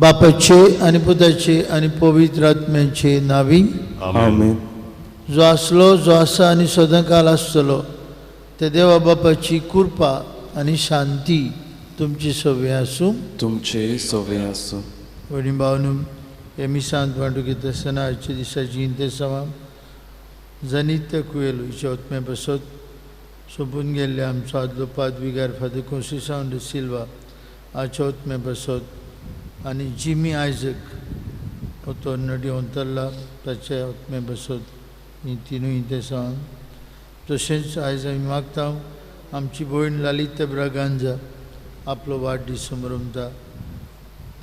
बापाचे आनी पुताचे आनी पवित्र आत्म्याचे नावी आमेन। जो आसलो, जो आसा आनी सदांकाल आसतलो ते देवा बापाची कृपा आनी शांती तुमची सवे आसूं। तुमचे सवे आसूं। वडील भावनू, हे मिसांत वांटू घेता आसतना आजच्या दिसाची इंतेसांव जनित कुयेल हिच्या ओतमे बसत सोंपून गेल्ले आमचो आदलो पादविगार फादर कोंसिसांव the Silva आजच्या ओतमे बसत आनी जिमी आयजक हो तो नडी अंतरला ताच्या ओतमे बसत ही तिनूय इंतेसांव। तशेंच आयज आमी मागता आमची भयण लालित्य ब्रागांजा आपलो वाडदीस समरमता,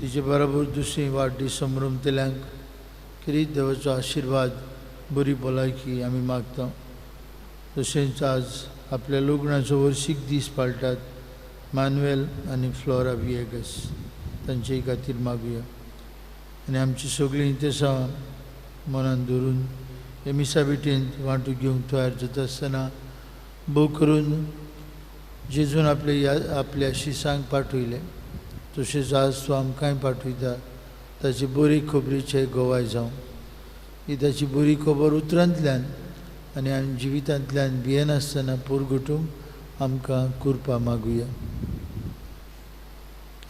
तिचे बरोबर दुसरी वाडदीस समरमतल्यांक क्रिस्त देवाचो आशिर्वाद, बरी भलायकी आमी मागता। तशेंच आज आपल्या लग्नाचो वर्शीक दीस पाळटात मानुएल आनी फ्लोरा विएगस तांचे खातीर मागुया आनी आमची सगळीं इंतेसांव मनान धरून हे मिसाबिटेंत वांटू घेवंक तयार जाता आसतना भोव करून जेजून आपले आपल्या शिसांक पाठयले तशेंच आज तो आमकांय पाठयता ताची बरी खबरीचे गोवाय जावं। ही ताची बरी खबर उतरांतल्यान आनी आमी जिवितांतल्यान भियेनासतना पुरगुटूंक आमकां कृपा मागुया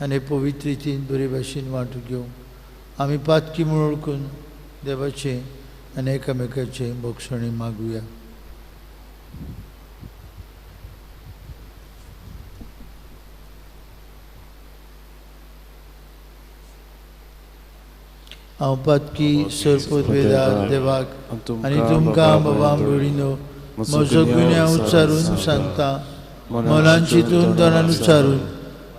आनी पवित्र रितीन बरे भाशेन वांटू घेवंक आमी पातकी म्हूण वळखून देवाचें आनी एकामेकाचें बोगसणी मागुया। हांव पातकी सरपत देवाक आनी तुमकां बाबा भयणीनो म्हजो गुन्यांव उच्चारून सांगता, मनान चिंतून तणान उच्चारून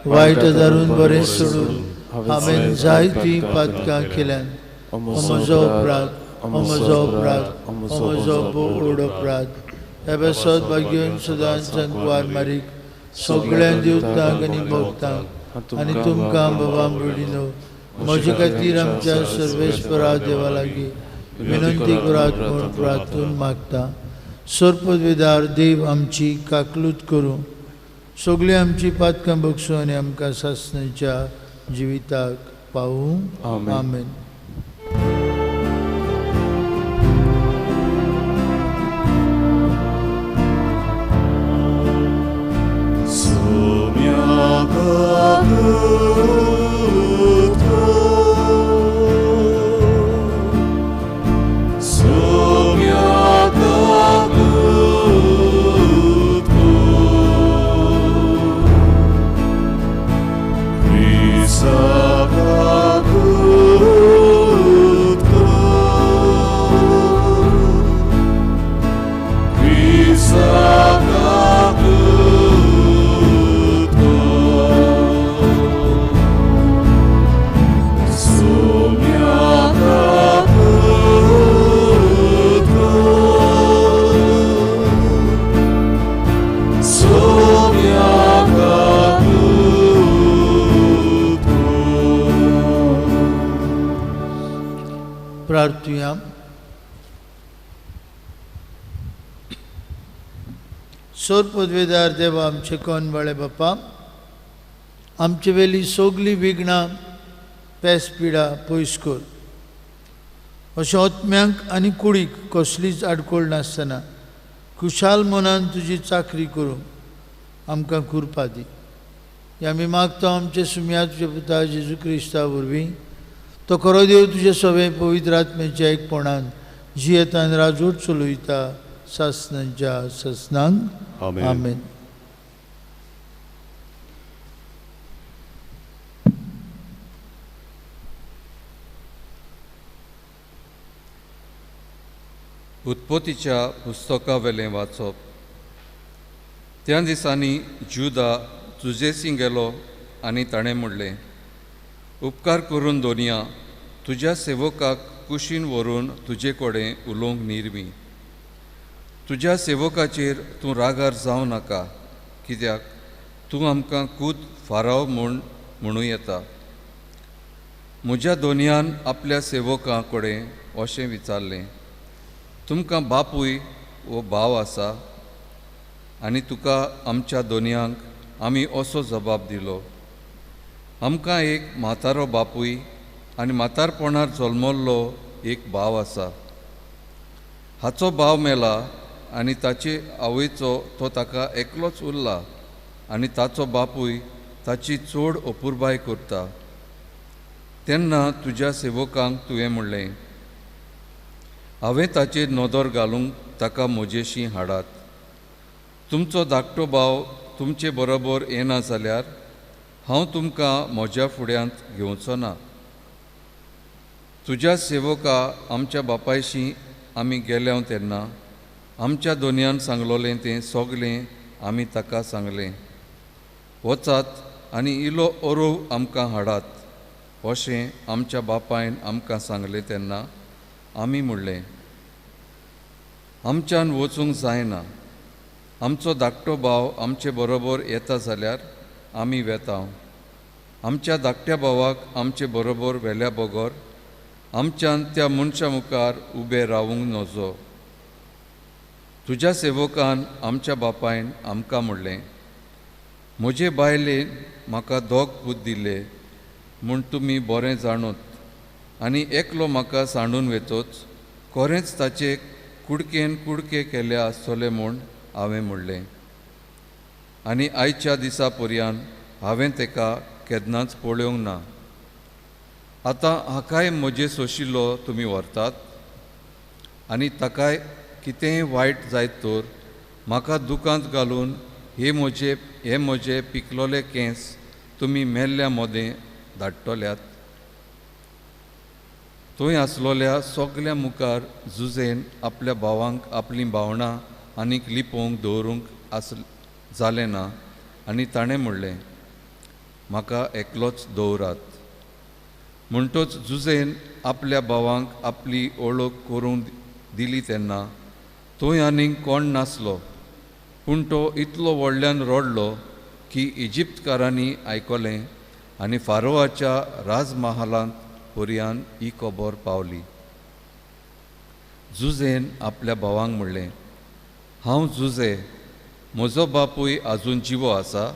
वायट धरून बरें सोडून हांवें जायतीं पातकां केल्यान। म्हजो अपराध, म्हजो अपराध, म्हजो व्हड अपराध। हे पासत भाग्योन सदांच कुवार मारीक सगळ्यां देवतांक आनी भक्तांक आनी तुमकां बाबा भयणीनो म्हजे खातीर आमच्या सर्वेस्परा देवा लागीं विनंती करात म्हूण प्रार्थून मागता। सर्पवेदार देव आमची काकलूत करूं, सगळीं आमची पातकां बगसूं आनी आमकां सासणाच्या जिविताक पावूं। आमेन। सोर पदवेदार देवा आमचे कोनवाळे बापा, आमचे वेली सगळीं विघ्नां पेस पिडा पयस कर। अशें आत्म्यांक आनी कुडीक कसलीच आडखळ नासतना खुशाल मनान तुजी चाकरी करूंक आमकां कृपा दी। हे आमी मागता आमचे सुम्या तुज्या पुता जेजू क्रिस्ता वरवीं। तो खरो देव तुजे सवे पवित्र आत्म्याच्या एकपणान जियेतान राजवट चलयता सासणाच्या सासणांक। आमेन। उत्पत्तीच्या पुस्तकावेलें वाचप. त्या दिसांनी जुदा जुजेसी गेलो आनी ताणें म्हणलें, उपकार करून दोनिया तुज्या सेवकाक कुशीन व्हरून तुजे कडेन उलोवंक निर्मी. तुज्या सेवकाचेर तूं रागार जावं नाका, कित्याक तूं आमकां कूद फाराव म्हूण म्हणूं येता. म्हज्या दोनयान आपल्या सेवकां कडेन अशें विचारलें, तुमकां बापूय वो भाव आसा? आनी तुका आमच्या दोनयांक आमी असो जबाब दिलो, आमकां एक म्हातारो बापूय आनी म्हातारपणार जल्मल्लो एक भाव आसा. हाचो भाव मेला आनी ताचे आवयचो तो ताका एकलोच उरला आनी ताचो बापूय ताची चड अपुरबाय करता. तेन्ना तुज्या सेवकांक तुवें म्हणलें, हांवें ताचेर नदर घालूंक ताका म्हजेशी हाडात. तुमचो धाकटो भाव तुमचे बरोबर येना जाल्यार हांव तुमकां म्हज्या फुड्यांत घेवचो ना. तुज्या सेवका आमच्या बापायशी आमी गेल्या तेन्ना आमच्या दोनयान सांगलोलें तें सगलें आमी ताका सांगलें, वचात आनी इलो ओरोव आमकां हाडात अशें आमच्या बापायन आमकां सांगलें. तेन्ना आमी म्हणलें, आमच्यान वचूंक जायना, आमचो धाकटो भाव आमचे बरोबर येता जाल्यार आमी वेता. आमच्या धाकट्या भावाक आमचे बरोबर व्हेल्या बगर आमच्यान त्या मनशा मुखार उबें रावूंक नजो. तुज्या सेवकान आमच्या बापायन आमकां म्हणलें, म्हजे बायलेन म्हाका दोग पूत दिले म्हूण तुमी बरें जाणूत आनी एकलो म्हाका सांडून वेतोच खरेंच ताचे कुडकेन कुडके केल्या आसतले म्हूण हांवें म्हणलें. आनी आयच्या दिसा पर्यान हांवें ताका केन्नाच पळोवंक ना. आतां हाकाय म्हजे सोशिल्लो तुमी व्हरतात आनी ताकाय कितेंय वायट जायत तर म्हाका दुकांत घालून हे म्हजे पिकलोले केंस तुमी मेल्ल्या मोदें धाडटल्यात. थंय आसलोल्या सगल्या मुखार जुझेन आपल्या भावांक आपलीं भावणां आनीक लिपोवंक दवरूंक आस जालें ना आनी ताणें म्हणलें, म्हाका एकलोच दवरात. म्हणटोच जुझेन आपल्या भावांक आपली वळख करूंक दिली तेन्ना थंय आनीक कोण नासलो, पूण तो इतलो व्हडल्यान रडलो की इजिप्तकारांनी आयकलें आनी फारोआच्या राजमहालांत पर्यान ही खबर पावली. जुझेन आपल्या भावांक म्हणलें, हांव जुझे, म्हजो बापूय आजून जिवो आसा.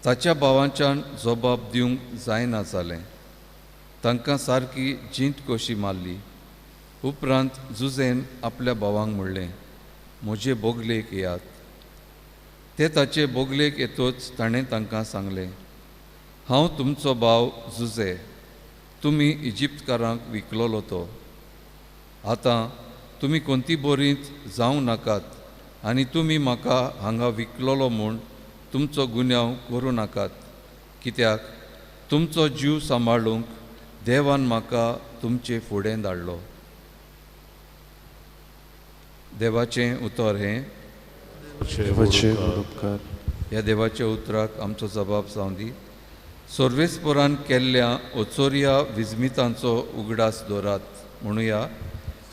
ताच्या भावांच्यान जबाब दिवंक जायना जालें. तांकां सारकी जींत कशी मारली. उपरांत जुझेन आपल्या भावांक म्हणलें, म्हजे बोगलेक येयात. ते ताचे बोगलेक येतोच ताणें तांकां सांगलें, हांव तुमचो भाव जुझे, तुमी इजिप्तकारांक विकलोलो तो. आतां तुमी कोणती बोरींत जावं नाकात आनी तुमी म्हाका हांगा विकलोलो म्हूण तुमचो गुन्यांव करूं नाकात, कित्याक तुमचो जीव सांबाळूंक देवान म्हाका तुमचे फुडें धाडलो. देवाचें उतर हें. ह्या देवाच्या उतराक आमचो जबाब जावं दी. सर्वेस्परान केल्ल्या ओचोरया विस्मितांचो उगडास दवरात. म्हणुया,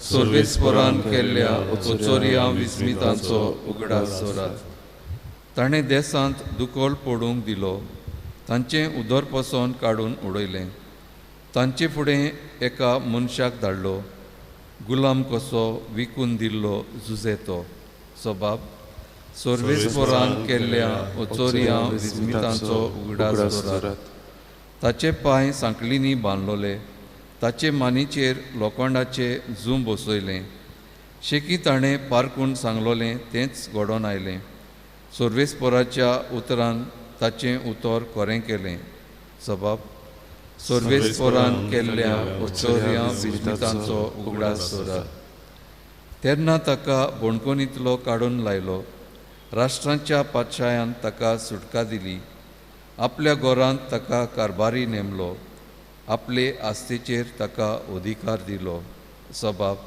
सर्वेस्परान केल्ल्या ओचोरया विस्मितांचो उगडास दवरात. ताणें देशांत दुकळ पडूंक दिलो, तांचें उदरपसून काडून उडयलें. तांचे फुडें एका मनशाक धाडलो, गुलाम कसो विकून दिल्लो जुझे तो. सबाब, सर्वेस्परान केल्ल्या ओचोरया विस्मितांचो उगडास दवरात. ताचे पांय सांकळींनी बांदलोले, ताचे मानीचेर लोखंडाचे जूं बसयलें. शेकी ताणें पारकून सांगलोलें तेंच घडोवन आयलें. सर्वेस्पराच्या उतरान ताचें उतर खरें केलें. सबाब, सर्वेस्परान केल्ल्या ओचोरया विस्मितांचो उगडास दवरात. तेन्ना ताका बणकोनींतलो काडून लायलो. राष्ट्रांच्या पातशायान ताका सुटका दिली. आपल्या घरांत ताका कारभारी नेमलो, आपले आस्तेचेर ताका अधिकार दिलो. सबाब,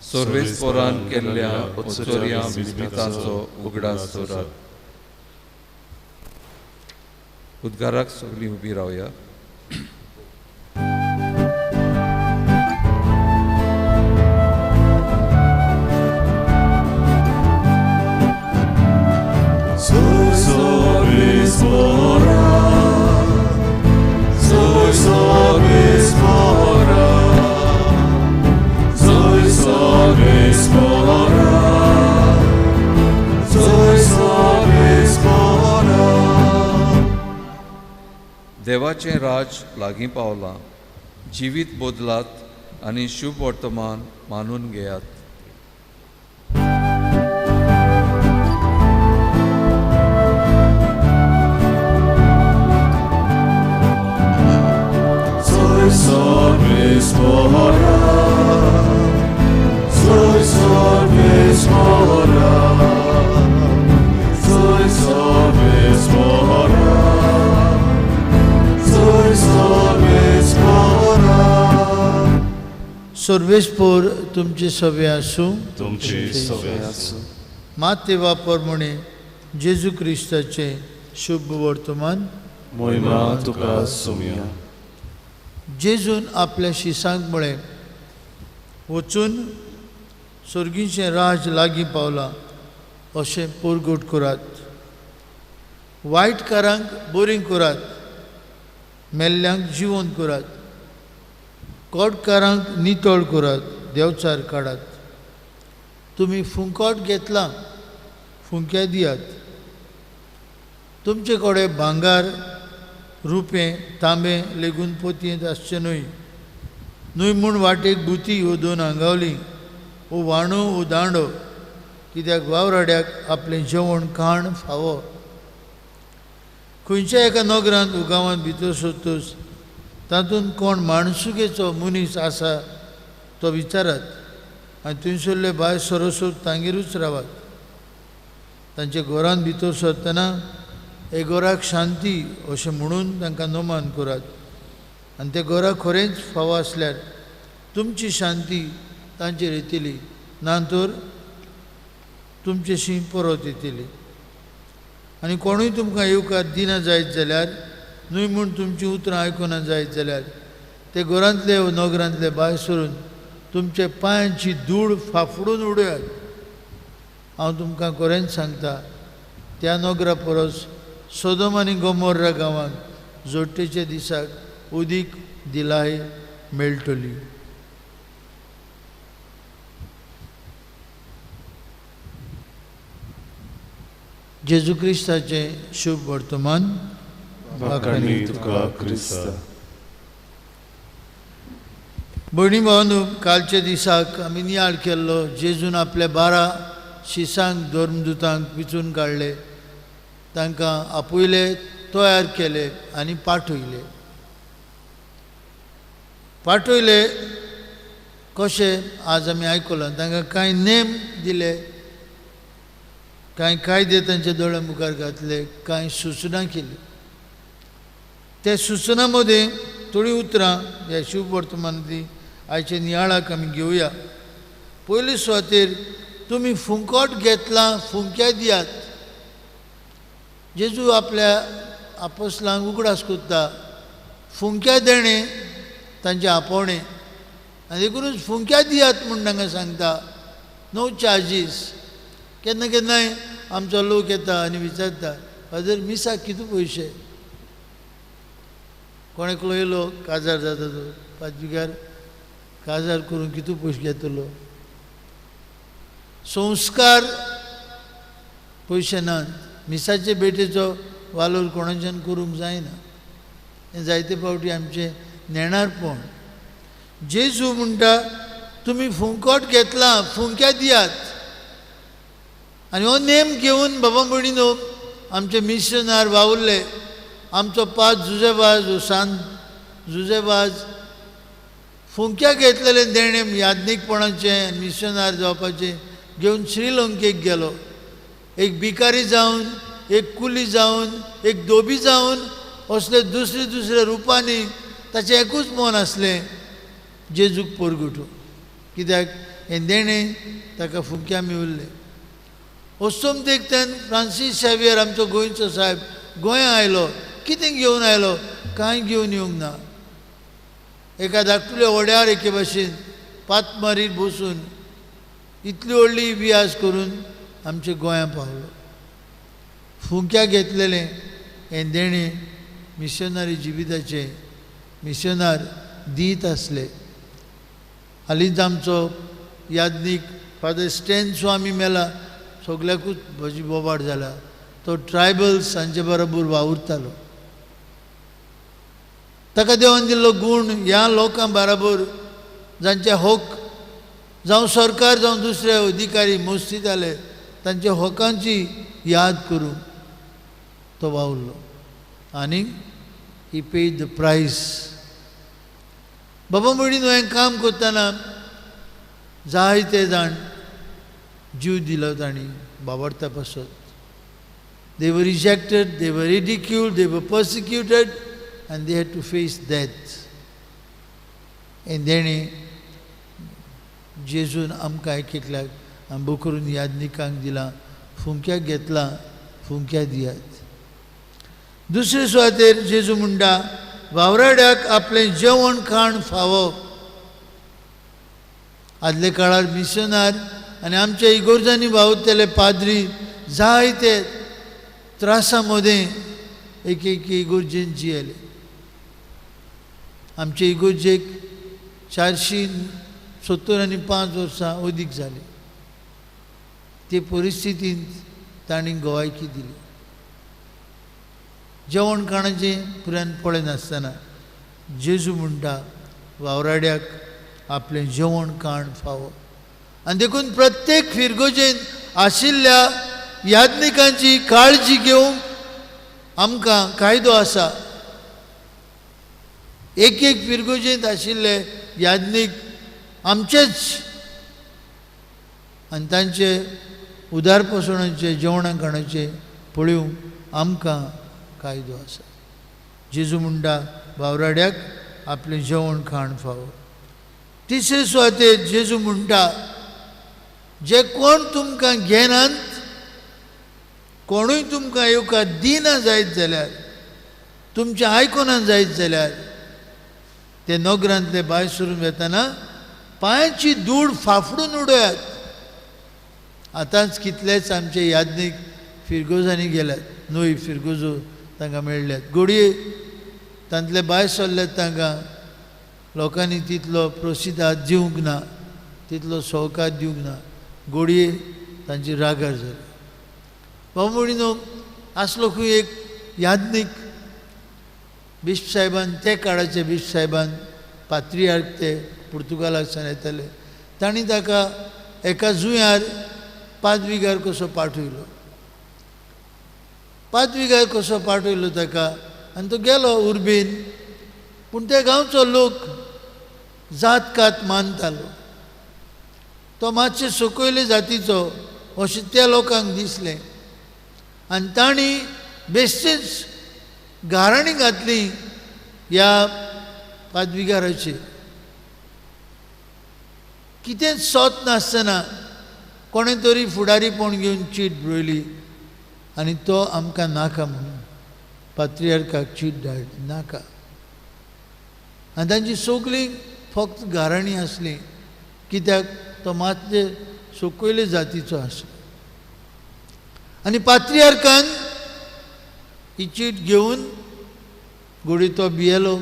सर्वेस्परान केल्ल्या ओचोरया विस्मितांचो उगडास दवरात. उद्गाराक सगळीं उबी रावया. देवाचें राज लागीं पावलां, जिवीत बदलात आनी शुभ वर्तमान मानून घेयात. सर्वेस्पोर तुमचे सवे आसूं, तुमचे सवे आसूं. माते वापर म्हणे जेजू क्रिस्ताचे शुभ वर्तमान. मोहिमा तुका सुमिया. जेजून आपल्या शिसांक म्हळें, वचून सर्गीचें राज लागीं पावलां अशें परगट करात. वायटकारांक बरीं करात, मेल्ल्यांक जिवन करात, कोटकारांक नितळ करात, देवचार काडात. तुमी फुंकट घेतलां, फुंक्या दियात. तुमचे कडेन भांगर, रुपें, तांबें लेगून पोतयेंत आसचें न्हय. न्हय म्हूण वाटेक बुती हो दोन आंगावली, हो वाणो, हो दांडो, कित्याक वावराड्याक आपलें जेवण खाण फावो. खंयच्या एका नगरांत वो गांवांत भितर सोदतूच तातूंत कोण माणसुकेचो मनीस आसा तो विचारात आनी थंयसरले भायर सरसर तांगेरूच रावात. तांच्या घरांत भितर सरतना हे घराक शांती अशें म्हणून तांकां नमन करात आनी ते घराक खरेंच फावो आसल्यार तुमची शांती तांचेर येतली, ना तर तुमचेशी परत येतली. आनी कोणूय तुमकां येवकार दिना जायत जाल्यार, न्हय म्हूण तुमचीं उतरां आयकुना जायत जाल्यार, ते घरांतले वा नगरांतले भायर सरून तुमचे पांयांची धूळ फाफडून उडयात. हांव तुमकां खरेंच सांगता, त्या नगरा परस सोदोम आनी गोमोर्रा गांवांत जोडटेच्या दिसाक उदीक दिलाय मेळटली. जेजू क्रिस्ताचें शुभ वर्तमान. भयणी भावांनो, कालच्या दिसाक आमी नियाळ केल्लो जेजून आपल्या 12 शिसांक धर्मदुतांक विचून काडले, तांकां आपयले, तयार केले आनी पाठयले. पाठयले कशें आज आमी आयकलां. तांकां कांय नेम दिले, कांय कायदे तांच्या दोळ्या मुखार घातले, कांय सुचना केली. त्या सुचना मदें थोडीं उतरां ह्या शुभ वर्तमानांतली आयच्या नियाळाक आमी घेवया. पयले सुवातेर तुमी फुंकट घेतलां, फुंक्या दियात. जेजू आपल्या आपोसलांक उगडास करता, फुंक्या देणें तांचें आपोवणें, आनी देखूनच फुंक्या दियात म्हूण तांकां सांगता. No charges. केन्ना केन्नाय आमचो लोक येता आनी विचारता, फादर मिसाक कितू पयशे? कोण एकलो येयलो काजार जाता तो पादविगार काजार करून कितू पयशे घेतलो? संस्कार पयशे नात. मिसाचे भेटेचो वालोर कोणाच्यान करूंक जायना. हें जायते फावटी आमचें नेणारपण. जेजू म्हणटा, तुमी फुंकट घेतलां, फुंक्या दियात. आनी हो नेम घेवन बाबा भयणीनो आमचे मिशनार वावुरले. आमचो पाद जुजेबाज, सांत जुजेबाज फुंक्या घेतलेलें देणें याज्ञीकपणाचें मिशनार जावपाचें घेवन श्रीलंकेक गेलो. एक भिकारी जावन, एक कुली जावन, एक दोबी जावन, असले दुसरे दुसऱ्या रुपांनी ताचें एकूच मन आसलें, जेजूक परगटूं. कित्याक हें देणें ताका फुंक्या मेळिल्लें. अस्तमतेक त्यान फ्रांसीस शावियर आमचो गोंयचो साहेब गोंया आयलो. कितें घेवन आयलो? कांय घेवन येवंक ना. एका धाकटुल्या व्हड्यार एके भाशेन पातमारीर बसून इतली व्हडली वियाज करून आमच्या गोंया पावलो. फुंक्या घेतलेलें हें देणें मिशनरी जिविताचें मिशनार दीत आसले. हालींच आमचो याज्ञीक फादर स्टॅन स्वामी मेला, सगल्याकूच म्हजी बोबाट जाला. तो ट्रायबल्स हांचे बरोबर वावुरतालो. ताका देवान दिल्लो गूण ह्या लोकां बराबर जांचे हक जावं सरकार जावं दुसरे अधिकारी मस्तिताले तांच्या हकांची याद करूंक तो वावुरलो आनी he paid the price. बाबा म्हणीन हें काम करतना जायते जाण जीव दिलो तांणी बाबडता पासत. They were rejected, they were ridiculed, they were persecuted, and they had to face death. And then जेजून आमकां एक एकल्याक आंबो करून यादनिकांक दिला, फुंक्याक घेतला, फुंक्या दियात. दुसरे सुवातेर जेजू म्हणटा वावराड्याक आपलें जेवण खाण फावो. आदले काळार मिशनार आनी आमच्या इगोर्जांनी वावुरतले पाद्री जायते त्रासा मदें एक एक इगोर्जेन जियेले. आमचे इगोर्जेक 475 वर्सां अदीक जाली. ते परिस्थितींत तांणी गवायकी दिली. जेवण खाणाचें पुरान पळयनासतना जेजू म्हणटा वावराड्याक आपलें जेवण खाण फावो. आनी देखून प्रत्येक फिरगोजेन आशिल्ल्या याज्ञिकांची काळजी घेवंक आमकां कायदो आसा. एक एक फिरगोजेंत आशिल्ले याज्ञीक आमचेच आनी तांचे उदारपसणाचे जेवणां खाणाचे पळोवंक आमकां कायदो आसा. जेजू म्हणटा वावराड्याक आपलें जेवण खाण फावो. तिसरे सुवातेर जेजू म्हणटा जे कोण तुमकां घेनात, कोणूय तुमकां येवकार दिना जायत जाल्यार, तुमचें आयकना जायत जाल्यार, ते नगरांतले भायर सरून वेतना पांयाची धूळ फाफडून उडयात. आतांच कितलेच आमचे याज्ञीक फिरगोजांनी गेल्यात, न्हय फिरगोजो तांकां मेळ्ळ्यात, घडये तांतले भायर सरल्यात, तांकां लोकांनी तितलो प्रसिद्धाद दिवंक ना, तितलो सहकार दिवंक ना, घडये तांची रागार जाली. बाबा म्हणीनो आसलो खंय एक याज्ञीक बिश्प साहेबान, ते काळाचे बिश्प साहेबान पात्रियार्क ते पुर्तुगालाक सावन येताले, तांणी ताका एका जुंयार पादविगार कसो पाठयलो. पादविगार कसो पाठयलो ताका आनी तो गेलो उर्बेन. पूण त्या गांवचो लोक जात कात मानतालो. तो मातशे सकयले जातीचो अशें त्या लोकांक दिसलें आनी तांणी बेश्टेच गाराणी घातली ह्या पादविगाराचेर. कितेंच सोत नासतना कोणें तरी फुडारीपण घेवन चीट बरयली आनी तो आमकां नाका म्हणून पात्रियार्काक चीट धाडली नाका. आनी तांची सगळीं फक्त गाराणी आसली, कित्याक तो मातशे सकयले जातीचो आसलो. आनी पात्रियार्कान ही चीट घेवन घोडी तो भियेलो.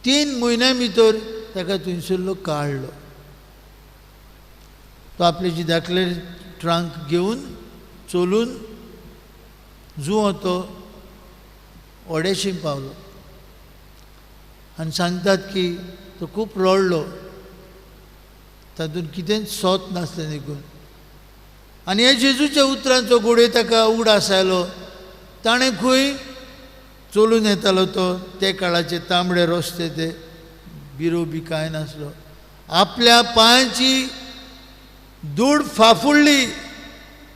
3 म्हयन्या भितर ताका थंयसरलो काडलो. तो आपले जी धाकले ट्रांक घेवन चलून जुंवो तो ओडेशी पावलो आनी सांगतात की तो खूब रडलो, तातूंत कितेंच सोत नासलें देखून. आनी ह्या जेजूच्या उतरांचो घोडये ताका उगडास आयलो. ताणें खंय चलून येतालो तो ते काळाचे तांबडे रस्ते, ते बिरो बी कांय नासलो. आपल्या पांयाची धूळ फाफुडली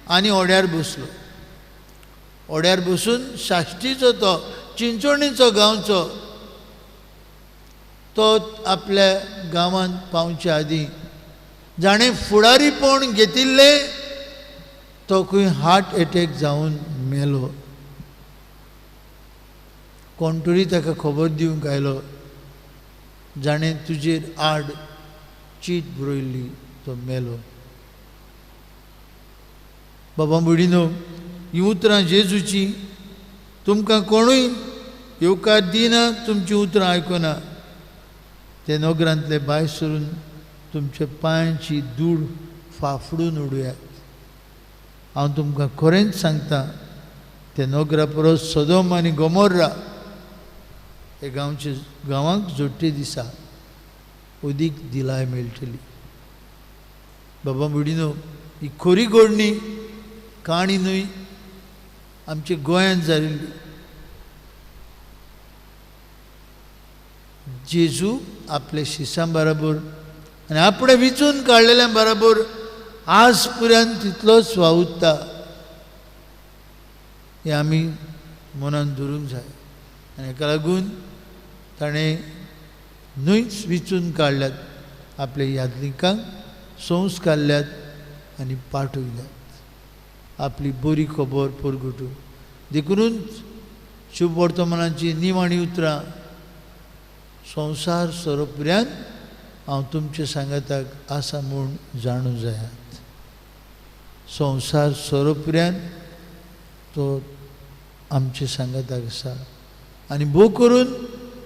आनी ओड्यार बसलो. ओड्यार बसून साश्टीचो तो चिंचोणीचो गांवचो तो आपल्या गांवांत पावचे आदीं जाणें फुडारीपण घेतिल्लें तो खंय हार्ट एटॅक जावन मेलो. कोण तरी ताका खबर दिवंक आयलो जाणें तुजेर आड चीट बरयल्ली तो मेलो. बाबा भयणीनो, हीं उतरां जेजूची. तुमकां कोणूय येवकार दिना, तुमचीं उतरां आयकना, ते नगरांतले भायर सरून तुमच्या पांयांची धूळ फाफडून उडयात. हांव तुमकां खरेंच सांगता, ते नगरा परस सदोम आनी गोमोर्रा हे गांवचे गांवांक जोडटे दिसा अदीक दिलाय मेळटली. बाबा भयणीनो, ही खरी घडणी काणी न्हय, आमच्या गोंयांत जाल्ली. जेजू आपल्या शिसां बराबर आनी आपणें विचून काडलेल्या बराबर आज पर्यंत तितलोच वावुरता हें आमी मनान धरूंक जाय. आनी हाका लागून ताणें न्हयच विचून काडल्यात, आपल्या यादनिकांक संस काडल्यात आनी पाठयल्यात आपली बरी खबर परगटून. देखूनच शुभ वर्तमानाची निमाणी उतरां संवसार सोरोपर्यंत हांव तुमचे सांगाताक आसा म्हूण जाणू जायात. संवसार सोरोपर्यंत तो आमचे सांगाताक आसा आनी भोव करून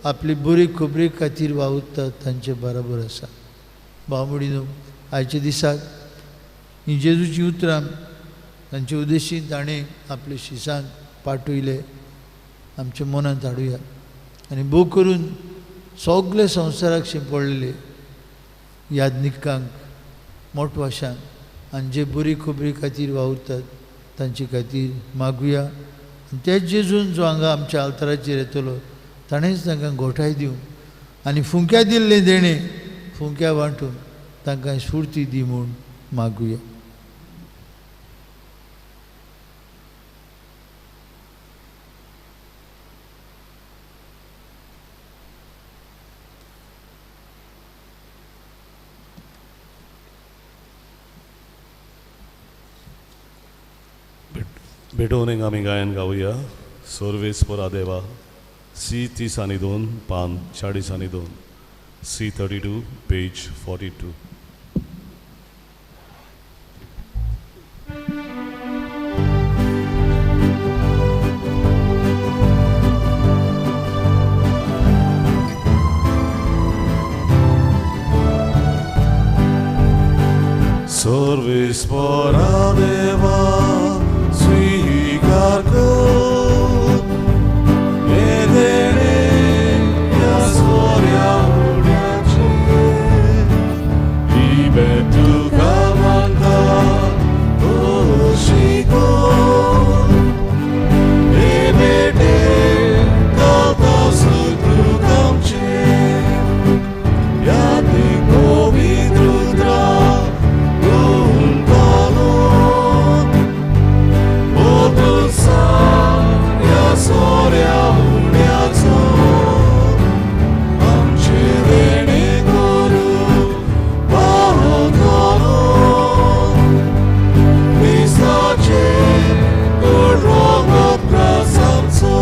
आपली बरी खबरी खातीर वावुरता तांचे बराबर आसा. भाव भयणीनो, आयच्या दिसाक ही जेजूची उतरां तांचे उद्देशीन ताणें आपल्या शिसांक पाठयले आमच्या मनांत हाडुया आनी भोव करून सगळे संवसाराक शिंपडलेले यादनिकांक, मोटवाशांक आनी जे बरी खबरी खातीर वावुरतात तांचे खातीर मागुया. आनी तेच जेजून जो हांगा आमच्या आल्ताराचेर येतलो ताणेंच तांकां गोठाय दिवन आनी फुंक्या दिल्लें देणें फुंक्या वांटून तांकां स्फूर्ती दी म्हूण मागुया. भेटोवन एक आमी गायन गावया. सर्वेस्परा देवा, सी 30 आनी 2, पान 40 आनी 2, C 32, page 42. सर्वेस्परा देवा, स्वीकार कर हे देणे ह्या सोऱ्या उड्याचें, ही भेट तुका मानता तशी कर, हे भेटे घालता सुखदुख आमचें, यादीक पवित्र उतरां गुंतालो सोऱ्या उड्याचो आमचे देणे करू पावतलो, क्रिस्ताचें गोड रगत ग्रास आमचो.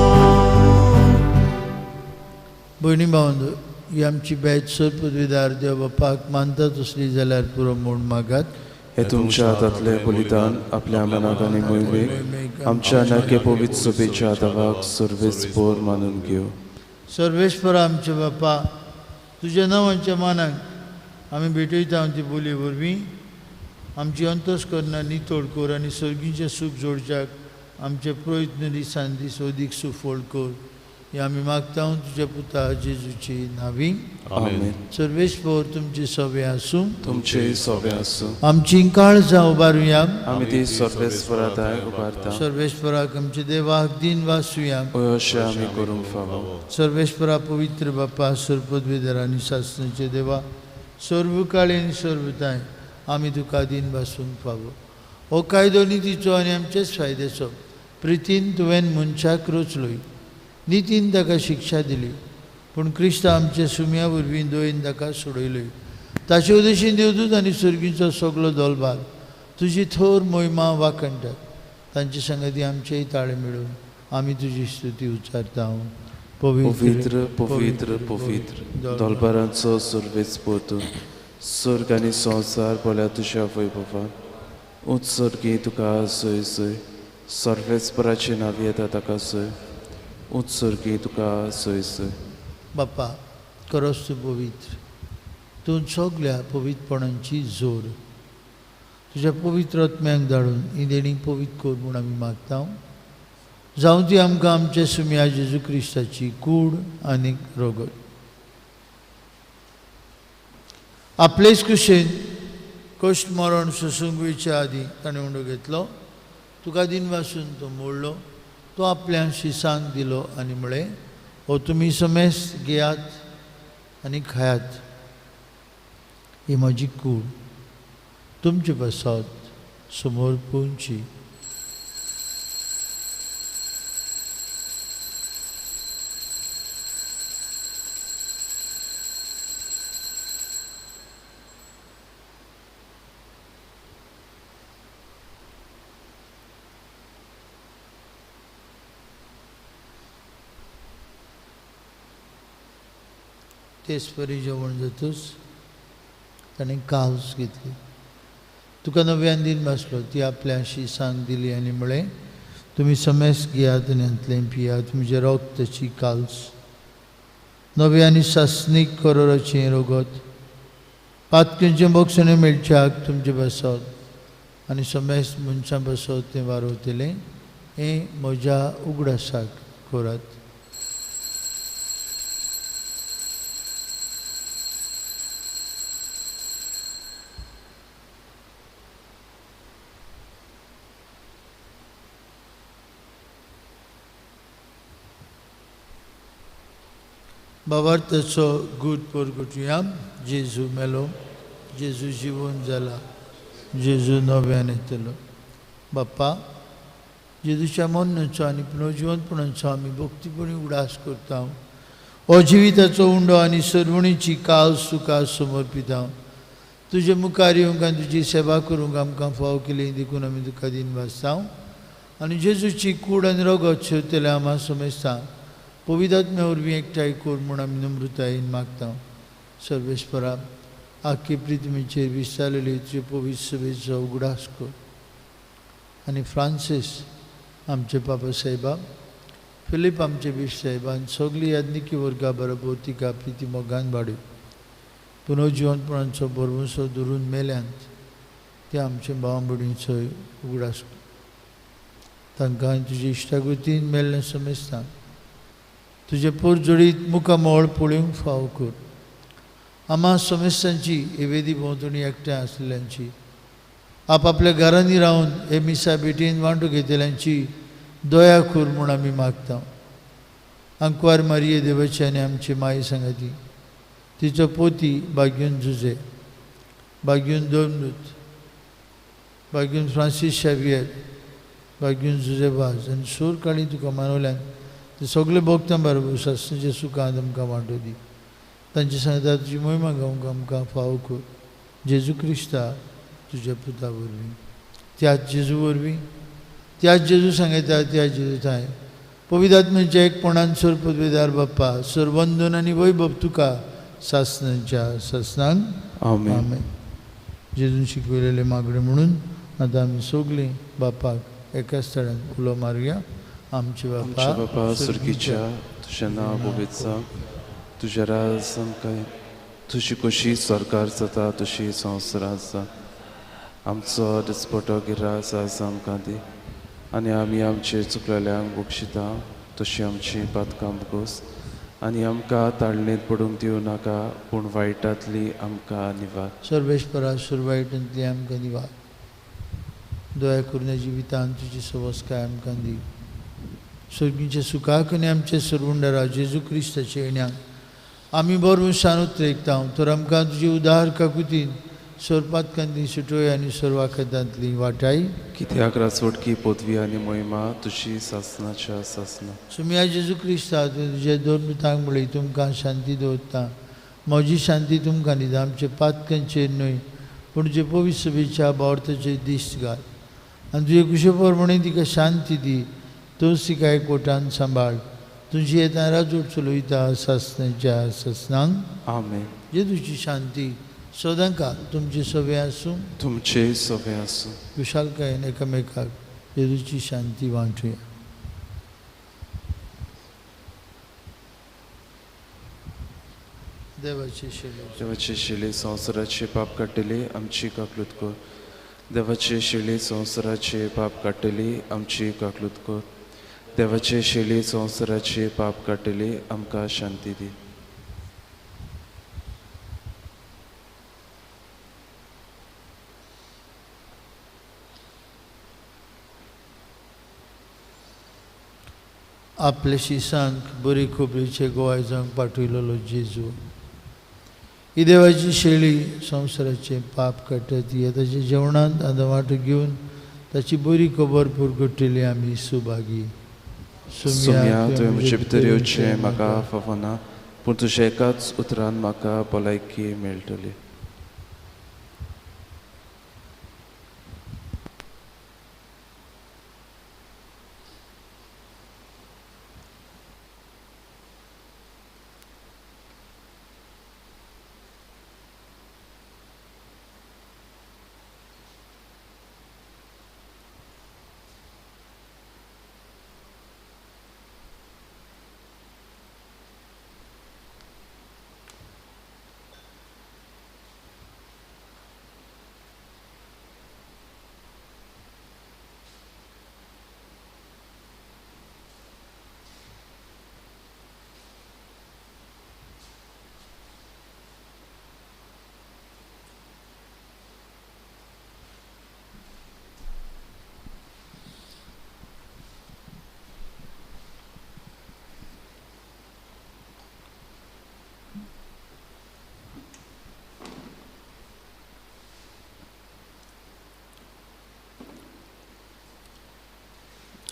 भयणी भावंदो, ही आमची बॅच सरपदवीदार देव बापाक मानता तसली जाल्यार पुरो म्हूण मागात. हे तुमच्या हातांतलें बलिदान आपल्या मनाक आनी मोहिमेक आमच्या नाक्य पवित्र सभेच्या दावाक सर्वेस्पर मानून घेव. सर्वेस्पर आमच्या बापा, तुज्या नांवाच्या मानाक आमी भेटयता ती बोलये वरवीं आमची अंतस्करणां नितळ कर आनी सर्गीचें सूख जोडच्याक आमचे प्रयत्न दिसान दीस अदीक सुफळ कर, हे आमी मागता तुज्या पुता जेजूची नावी. आमेन. सर्वेस्पर तुमचे सवे आसूं, तुमचे सवे आसूं. आमची काळजां उबारुया, आमी ती सर्वेस्परा दाय उबारता. सर्वेस्पराक आमच्या देवाक दिन वासुया, अशें आमी करूंक फावो. सर्वेस्परा पवित्र बापा, सर्पदवेदर आनी सासणाचे देवा, सर्वकाळी आनी सर्वताय आमी तुका दिन वासूंक फावो. हो कायदो नितीचो आनी आमचेच फायद्याचो. प्रितीन तुवें मनशाक रचलोय, नितीन ताका शिक्षा दिली, पूण क्रिस्त आमच्या सुम्या वरवीं दोयेन ताका सोडयलोय. ताचे उदेशीन देवदूत आनी सर्गीचो सगलो दोलभार तुजी थोर मोहिमा वाखणटात. तांचे संगती आमचेय ताळे मेळून आमी तुजी स्तुती उच्चारता. पवित्र पवित्र पवित्र दोलभारांचो सर्वेस्पर तूं, स्वर्ग आनी संवसार भोल्या तुज्या वैभवान. उंच सर्गी तुका सोय सोय, सर्वेस्पराचें नांव येता ताका सोय, उंच सर्गी तुका सोय सोय. बापा, खरोच तूं पवित्र, तूं सगल्या पवित्रपणांची जोर. तुज्या पवित्र आत्म्याक धाडून ही देणी पवित्र कर म्हूण आमी मागता. जावं ती आमकां आमच्या सुम्या जेजू क्रिस्ताची कूड आनी रगत. आपलेच कुशेन कश्ट मरण सोसूंक वयच्या आदीं ताणें उंडो घेतलो, तुका दिन वासून तो मोडलो, तो आपल्या शिसांक दिलो आनी म्हळें, हो तुमी समेस्त घेयात आनी खायात, ही म्हजी कूड तुमचे पासत समोर पोवची. तेच परी जेवण जातूच ताणें काल्स घेतली, तुका नव्यान दिन भासलो, ती आपल्या शिसांक दिली आनी म्हळें, तुमी समेस्त घेयात आनी हांतलें पियात, म्हजें रगताची काल्स, नव्या आनी सासणीक करोराचें रगत, पातकेंचें बक्षणें मेळच्याक तुमचे पासत आनी समेस्त मनशां पासत तें वारवतलें, हें म्हज्या उगडासाक करात. बाबार्थाचो गूट परगटुया. जेजू मेलो, जेजू जिवन जाला, जेजू नव्यान येतलो. बाप्पा, जेजूच्या मरणाचो आनी पुनर्जिवनपणाचो आमी भक्तीपणी उगडास करता. हो जिविताचो उंडो आनी सर्वणीची काल्स तुका समर्पिता. तुजे मुखार येवंक आनी तुजी सेवा करूंक आमकां फाव केली देखून आमी तुका दिन वाचता आनी जेजूची कूड आनी रगत शेवतले आमा समजता. पवित्र वरवीं एकठांय कर म्हूण आमी नम्रतायेन मागता. सर्वेस्परा, आख्खे पृथ्वीचेर विस्तारलेली तुजे पवित्र सभेचो उगडास कर आनी फ्रांसीस आमचे पापा साहेबा, फिलीप आमचे बीश साहेबान सगळी याज्ञिकी वर्गा बरोबर तिका प्रिती मोगान वाडय. पुनर्जिवनपणाचो भरवंसो धरून मेल्यांत ते आमचे भाव भयणीचो उगडास कर. तांकां तुजे इश्टागतीन मेल्लें समजता. तुजें पोरजोडीत मुखामळ पळोवंक फाव कर. आमा समेस्तांची हे वेदी भोंवतणी एकठांय आसलेल्यांची, आपापल्या घरांनी रावन हे मिसा भेटीन वांटो घेतल्यांची दया कर म्हूण आमी मागता. आंकवार मारिये देवाची आनी आमची माई सांगाती, तिचो पोती बाग्यून जुजे, बाग्यून दोमदूत, बाग्यून फ्रांसीस शावियर, बाग्यून जुजे वाज आनी सूर काळी तुका मानवल्यान ते सगळे भोगतां बरोबर सासणाच्या सुखांत आमकां वांटो दी. तांचे सांगता तुजी मोहिमा गावंक आमकां फाव कर. जेजू क्रिस्ता तुज्या पुता वरवीं, त्याच जेजू वरवीं, त्याच जेजू सांगता, त्याच जेजू थांय पवित्र आत्म्याच्या एकपणान सर पदवेदार बाप्पा, सरवंदन आनी वैभव तुका सासणाच्या सासणांक. आमेन. जेजून शिकवलेले मागणें म्हणून आतां आमी सगळीं बापाक एकाच थळान उलो मारुया. आमचे बापा सुर्गीच्या, तुजें नांव पवित्र जावं, तुजें राज आमकां, तुजी खोशी स्वर्गार जाता तशी संवसारांत जावं. आमचो दिसपटो गिरास आज आमकां दी आनी आमी आमचे चुकलेल्यांक बक्षिता तशी आमची पातकां बोगोस आनी आमकां ताळणेंत पडूंक दिवं नाका, पूण वायटांतली आमकां निवार. सर्वेस्परा, सुरवायटांतली आमकां निवार. दया करून जिवितांत तुजी सवस्काय आमकां दी. सर्गीच्या सुखाक आनी आमचे सरवंडरा जेजू क्रिस्ताचे येण्याक आमी बरोवन उतरेकता तर आमकां तुजी उदार काकुतीन सोरपातकांतली सुटोय आनी सर्वाखतांतली वाटाय. कित्याक राजवटकी पदवी आनी मोहिमा तुजी सासणाच्या सासणा. सुमिया जेजू क्रिस्ता, तुजे दोन मितांक म्हळी, तुमकां शांती दवरता, म्हजी शांती तुमकां दिता. आमचे पातकांचेर न्हय पूण तुजे पवित्र सभेच्या बावर्थाचेर दिश्ट घाल आनी तुजे कुशे प्रमाणे तिका शांती दी. तूंच तिका एकवटान सांबाळ. तुजी येता राजवट चलयता सासणाच्या सासणांक. आमेन. जेजूची शांती सदांकाळ तुमचे सवे आसूं, तुमचे सवे आसूं. खुशालकायेन एकामेकाक जेजूची शांती वांटुया. देवाची शिले, देवाची शिले संवसाराचे पाप काडटली आमची काकलूत कर. देवाची शिले संवसाराचे पाप काडटली आमची काकलूत कर. देवाचे शेली संवसाराचे पाप काडटली, आमकां शांती दी. आपले शिसांक बरी खबरीचे गोवाय जावंक पाठयलेलो जेजू, ही देवाची शेळी संवसाराचें पाप काडटा ती ताच्या जेवणांत आतां वांटो घेवन ताची बरी खबर पुरगुट्टली आमी सुभागी. सुम्या, तुवें म्हजे भितर येवचें म्हाका फावना, पूण तुज्या एकाच उतरान म्हाका भलायकी मेळटली.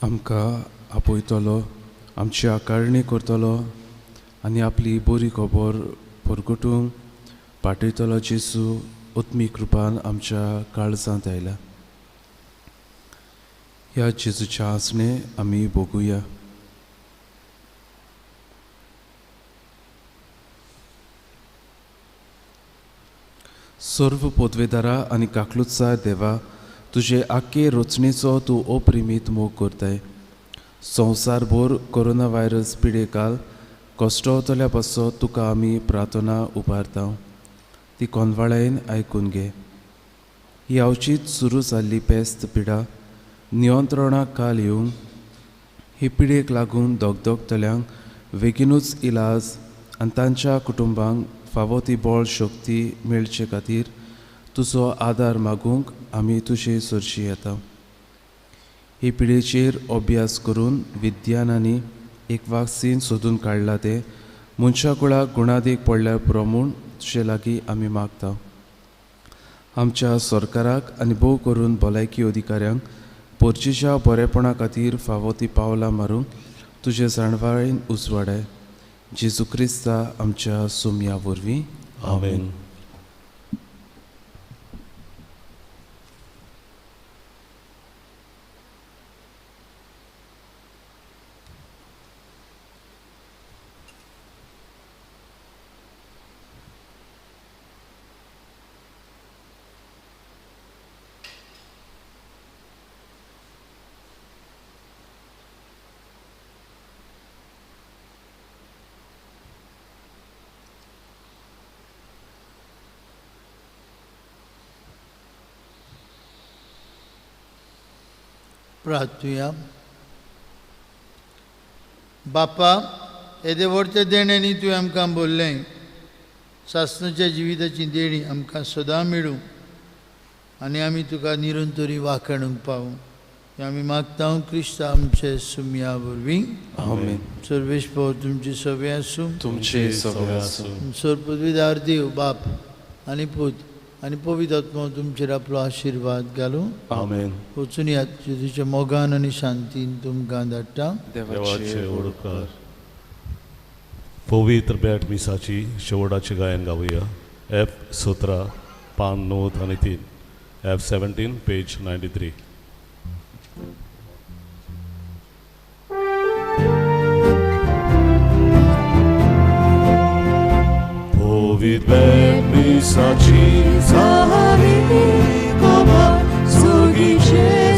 आमकां आपयतलो, आमची आकारणी करतलो आनी आपली बरी खबर परगटूंक पाठयतलो जेजू उत्मीक रुपान आमच्या काळजांत आयला. ह्या जेजूच्या आसणे आमी भोगुया. सर्व पदवेदारा आनी काकलुत्सा देवा, तुजे आख्खे रचणेचो तूं अप्रिमीत मोग करताय. संवसारभर कोरोना व्हायरस पिडेकाल कश्टवतल्या पासत तुका आमी प्रार्थना उबारता, ती कोनवाळायेन आयकून घे. ही अवचीत सुरू जाल्ली पेस्त पिडा नियंत्रणाक काल येवंक, ही पिडेक लागून दगदगतल्यांक बेगीनूच इलाज आनी तांच्या कुटुंबांक फावो ती बळ शक्ती मेळचे खातीर तुजो आदार मागूंक आमी तुजे सरशी येता. हे पिडेचेर अभ्यास करून विज्ञानांनी एक वाक्सीन सोदून काडला तें मनशा कुळाक गुणादीक पडल्यार पुरो म्हूण तुजे लागीं आमी मागता. आमच्या सरकाराक आनी भोव करून भलायकी अधिकाऱ्यांक परचेच्या बरेपणा खातीर फावो ती पावलां मारूंक तुजे जाणवायेन उजवाडाय. जेजू क्रिस्ता आमच्या सोमया वरवीं, आमेन. प्रार्थुया. बापा, येदे व्हडते देण्यांनी तुवें आमकां बोल्लें, सासणाच्या जिविताची देणी आमकां सदां मेळूं आनी आमी तुका निरंतरी वाखाणूंक पावूं, हें आमी मागता क्रिस्ता आमचे सुमया वरवीं, आमेन. सर्वेश भाव तुमचे सगळे आसूं, तुमचे सगळे आसूं. सर्वपदवीदार देव बाप आनी पूत आनी पवित्र आत्मो तुमचेर आपलो आशिर्वाद घालूं, आमेन. वचून यात जेजूच्या मोगान आनी शांतीन तुमकां धाडटा. देवाचे उपकार. पवित्र भेट मिसाची शेवटाची गायन गावया. एफ 17 पान 9 आनी 3, एफ 17 पेज 93. पवित्र भेट मिसाची जाली खबर सुगीचे.